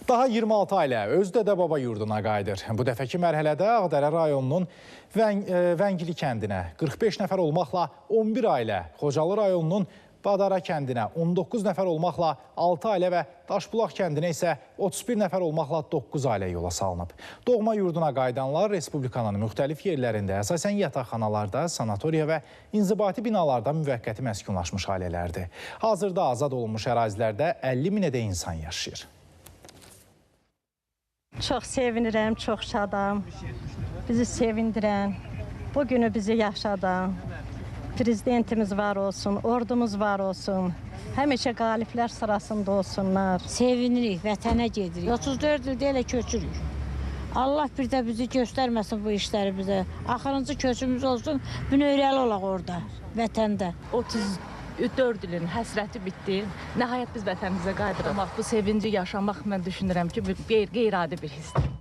Daha 26 ailə öz dədə-baba yurduna qayıdır. Bu dəfəki mərhələdə Ağdərə rayonunun Vəngili kəndinə 45 nəfər olmaqla 11 ailə, Xocalı rayonunun Badara kəndinə 19 nəfər olmaqla 6 ailə və Daşbulaq kəndinə isə 31 nəfər olmaqla 9 ailə yola salınıb. Doğma yurduna qayıdanlar Respublikanın müxtəlif yerlərində, əsasən yataqxanalarda, sanatoriya və inzibati binalarda müvəqqəti məskunlaşmış ailələrdir. Hazırda azad olunmuş ərazilərdə 50 minədək insan yaşayır. Çox sevinirəm, çox şadam. Bizi sevindirən, bu günü bizi yaşadan prezidentimiz var olsun, ordumuz var olsun. Həmişə qaliblər sırasında olsunlar. Sevinirik, vətənə gedirik. 34 ildə elə köçürük. Allah bir də bizi göstərməsin bu işləri bizə. Axırıncı köçümüz olsun, bünövrəli olaq orada, vətəndə. 34 ilin həsrəti bitdi. Nəhayət biz vətənimizə qayıdırıq. Bu sevinci yaşamaq mən düşünürəm ki, qeyri-adi bir hissdir.